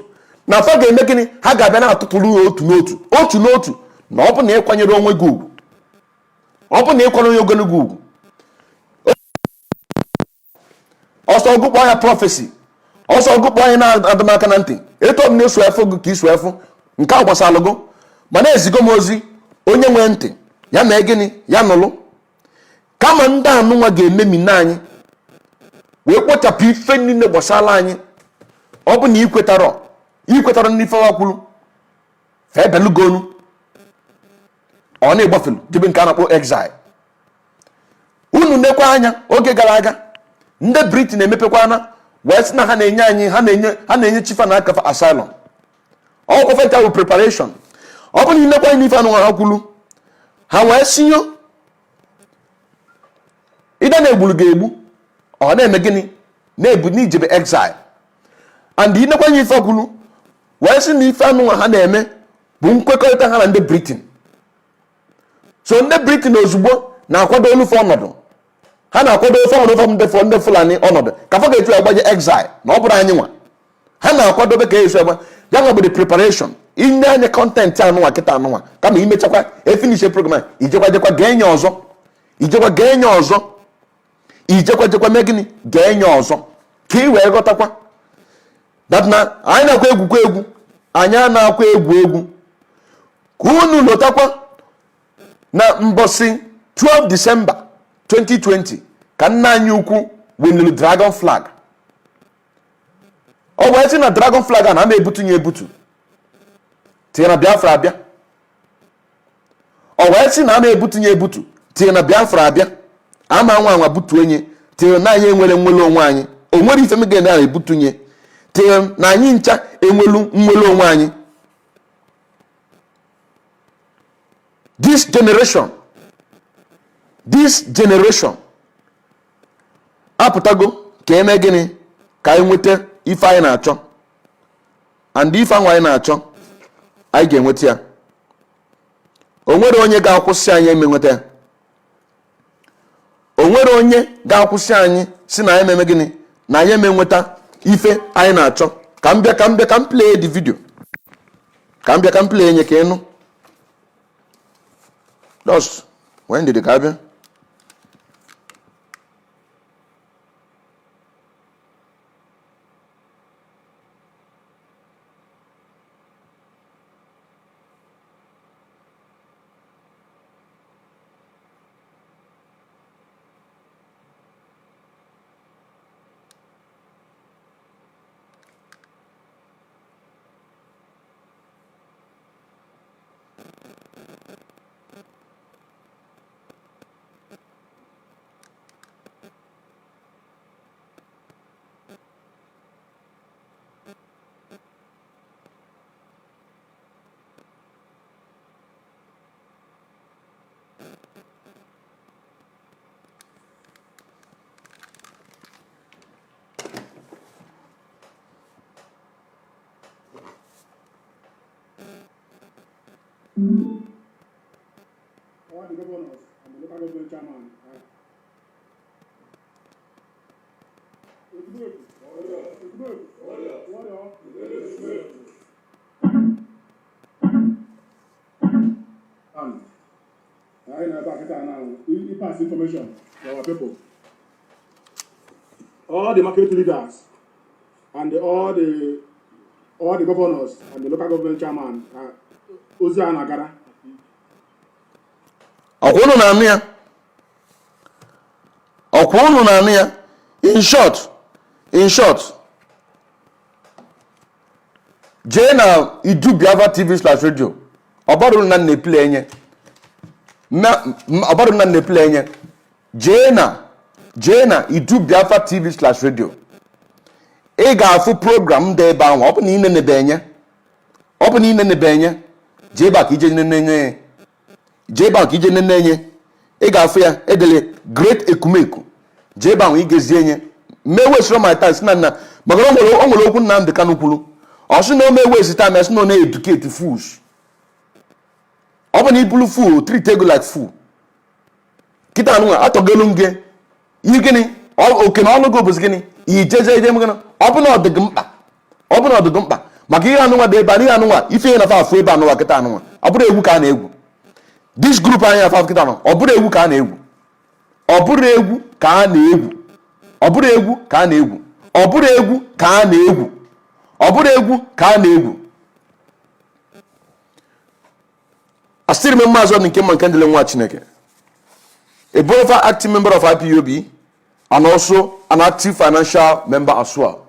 na afa ga-eme gịnị? Ha ga-abịa na-atụtụrụ ya otu n'otu, otu n'otu. Na ọ bụ na ịkwanyere onwe gị ugwu, ọ bụ na ịkwanyere onye ogologo ugwu, ọsọ ọgụkpọ ya prophecy, ọsọ ọgụkpọ anyị na-adọmaka na ntị. Etu ọ bụ na-esu efu gị ka isu efu nke a gbasalụ gụ, mana ezigo m ozi. Onye nwee ntị ya mee gịnị? Ya nụlụ. Kama ndị anụnwa ga-ememina anyị wee kpochapụ ife niile gbasara anyị, ọ bụ na ikwetara, ikwetara n'ife wa kwuru, febelugonu ọ na-egbafelu jebe nke a na-akpọ exile. Unu nekwa anya, oge gara aga ndị Britain emepekwana wee sị na ha na-enye anyị, ha na-enye chifa na akafa asylum. Ọkwa fenta bụ preparation. Ọ bụ na ilekwa anya n'ife anụnwa ha kwuru, ha wee sinyo ịda na egburu ga-egbu, ọ na-eme gịnị? Na-ebu n'ijebe exile. And inekwa anya ife kwuru, wee sị na ife anụnwa ha na-eme bụ nkwekọrịta ha na ndị Britain. So ndị Britain ozugbo na-akwado olufe ọnọdụ, ha na-akwado ofe ọnọdụ ndị Fulani ọnọdụ ka afọ ga-etu agbaje exile. Na ọ bụrụ anyị nwa ha na-akwadobe ka esi agba ya nwa bụ the preparation. Inye anya content anụnwa kịta anụnwa, kama imechakwa efinish program a, ijekwa jekwa gee nye ọzọ, ijekwa gee nye ọzọ, ijekwa jekwa mee gịnị? Gee nye ọzọ, ka ị wee ghọtakwa that na anyị na-akwa egwukwa egwu, anyị a na-akwa egwu egwu. Ka unu lotakwa na mbọsị 12 December 2020 ka nna anyị ukwu wenere dragon flag. Ọ wee sị na dragon flag a na ama ebutu ya ebutu tinye na Biafra abịa. Ọ wee sị na ama ebutu ya ebutu tinye na Biafra abịa. Ama nwa anwa butuo nye tinye na anyị enwere nwere onwe anyị. O nwere ife mege na ebutunye tinye na anyị ncha enwelu nwere onwe anyị. This generation, this generation apụtago ka eme gịnị? Ka anyị nweta ife anyị na-achọ. And ife ahụ anyị na-achọ, anyị ga-enweta ya. O nwere onye ga-akwụsị anyị eme nweta ya? O nwere onye ga-akwụsị anyị si na anyị ememe gịnị? Na anyị eme nweta ife anyị na-achọ? Ka m bịa, ka m bịa, ka m play the video. Ka m bịa, ka m play nye ka ịnụ. Just when did ka abịa? All the governors and the local government chairman are Etumetu, Etumetu, Warrior. And anyị na-ebe akịta na Pass information to our people. All the market leaders and all the governors and the local government chairman, ozi a na-agara. Ọkwa unu na-anụ ya? Ọkwa unu na-anụ ya? In short, jee na Idu Biafra TV/radio. Ọbara na nna-epile enye, ọbara na nna-epile enye. Jee na Idu Biafra TV/radio, ị ga-afụ program dị ebe ahụ. Ọ bụ na ị nenebe enye, ọ bụ na ị nenebe enye, jee ebe a ka ije nene enye, jee ebe ahụ ka ije nene enye. Ị ga-afụ ya edele Great Ekumeku. Jee ebe ahụ ị gezie enye. Mee wesịrị my time si na nna, maka na o nwere okwu Nnamdị Kanụ kwuru. Ọ sị na o mee waste time ya, sị na ọ na-educate fools. Ọ bụ na ibulu fool, treat ego like fool. Kịta anụnwa atọgolu m gị ihe gịnị? Oke na ọnụ gị bụzi gịnị? Ijeje ije m gịnị? Ọ bụ na ọ dị gị mkpa, ọ bụ na ọ dị gị mkpa maka ihe anụnwa dị ebe a, ihe anụnwa ife ihe na fa afụ ebe anụnwa kịta anụnwa. Ọ bụrụ egwu ka a na-egwu, this group anyị afa kịta nọ, ọ bụrụ egwu ka a na-egwu, ọ bụrụ egwu ka a na-egwu, ọ bụrụ egwu ka a na-egwu, ọ bụrụ egwu ka a na-egwu, ọ bụrụ egwu ka a na-egwu. Asịrị m maazị ọdụ nke mma nke ndịle nwa Chineke, a bona fide active member of IPOB and also an active financial member as well.